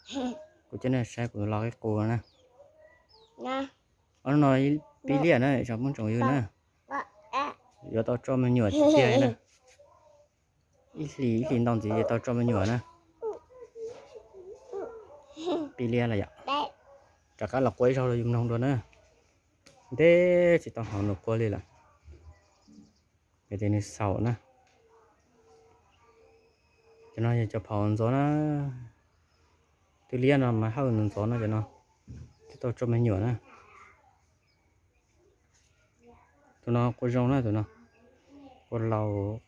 Kuv coj nej saib kuv los qaib qus na. Ob hnub no pib liaj na tsoom phooj tsoom ywg na. Yuav tau tso me nyuam tiag tiag na. Ib hlis ib hlis ntau ntxiv yuav tau tso me nyuam na. Pib liaj lawm yom. Rov qab los qua ib zaug rau yus mloog dua na. Ntev tsis tau hnov nws qua li lawm. Vim tias nws xaum na. Cov no yog cov phau ntxov na. Twb liab no mas hawj ntxov no cov no. Twb tau tso me nyuam na. Tus no qua zoo na tus no. Qua laus,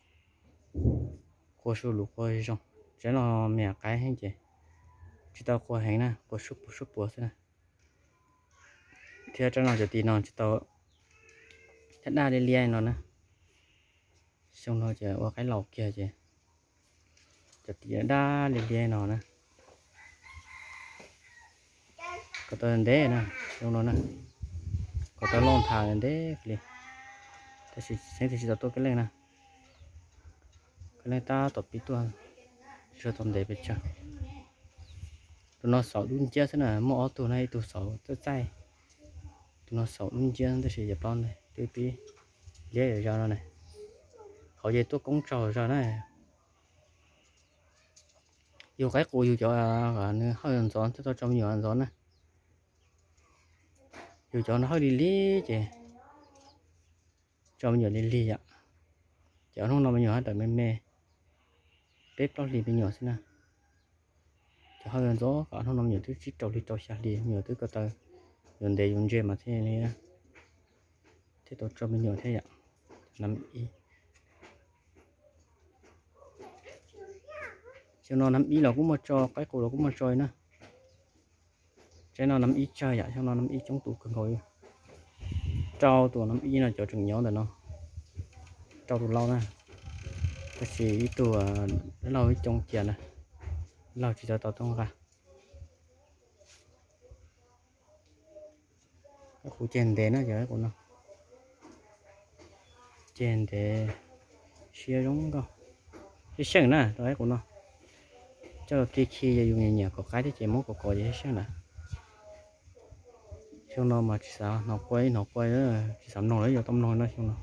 qua su lus qua zoo. Tsev no me nyuam qaib heev ces tsis tau qua heev na, qua suab puas suab puas xwb na. Thiab rab no cov tim no tsis tau, daj daj liab liab no na. Xyoo no ces ua qaib laus kiag ces cov tim daj daj liab liab no na. Kom tau ntev na, xyoo no na, kom tau loj nthav ntev li. Tab sis xeeb twg tsis tau tuaj kev leej na. Kev leej tab tom pib tuaj, tsis tau ntev pes tsawg. Tus no xaum dub nciab xwb na, muaj ob tug na, ib tug xaum txaij txaij. Tus no xaum dub nciab tab sis yog plaub ntag twb pib liab zog no na. Qhov ces tuaj koob tsaug zog na. Yus qaib qus yus cov nws hawj ntxov thiaj tau tso me nyuam ntxov na. Yus cov no hawj lig lig ces tso me nyuam lig lig yom. Ces ob hnub no me nyuam haj tawm me me, peb plaub hlis me nyuam xwb na. Cov hawj ntxov kom ob hnub no me nyuam twb tsib rau hli rau xya hli, me nyuam twb ko taw, yuav ntev yus ntse mas thiaj li thiaj tau tso me nyuam thiab yom. Nam ib, xyoo no nam ib los kuj muaj tso, qaib qus los kuj muaj tso na. Tsev no nam ib tsawg yom, xyoo no nam ib coob tus kawg nkaus li. Rau tus nam ib no cov tseem nyob ntawm no, rau tus laus na. Tab sis ib tug laus ib coob cia na, laus tsis tau tau tuaj nqa. Qaib qus ceg ntev na, cov qaib qus no ceg ntev, siab zoo nkauj, siab xyeej na rau qaib qus no. Coj los khi khi yog yus nyiam nyiam kom qaib thiab ces muab kom kov ces siab xyeej na. Xyoo no mas tsis xav hnov qua ib hnov qua, tsis xav mloog lawv yuav tau mloog no xyoo no.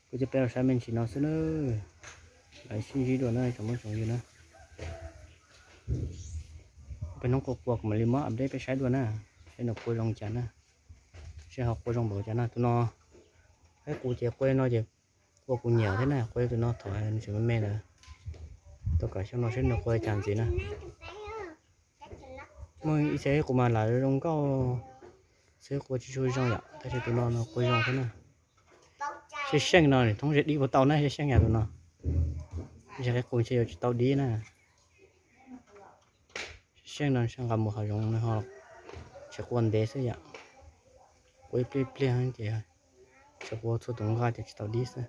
Kuv coj peb los saib me ntsis no xwb na. Lawv sib ntsib dua na tsoom phooj tsoom ywg na. Peb hnub qua qua kuv mam li muab update peb saib dua na, seb nws qua zoo cas na, seb ho qua zoo npaum cas na. Tus no qaib qus ces qua no ces qua kuv nyiam thiab na, qua tus no thaum nws tseem me me ntawd. Tab sis xyoo no seb nws qua cas ntxiv na. Muaj ib txhia qaib qus mas lam zoo nkauj xwb, qua tsis tshua zoo yom, tab sis tus no no qua zoo thiab na. Siab xyeej no thoob ze dib puas tau na, siab xyeej yam tus no. Ib txhia qaib qus ntshe yuav tsis tau dib na. Siab xyeej no nqa mus hav zoov no ho tsis qua ntev xwb yom. Qua ib pliag ib pliag ces tsis qua txhua tus nqa ces tsis tau dib xwb.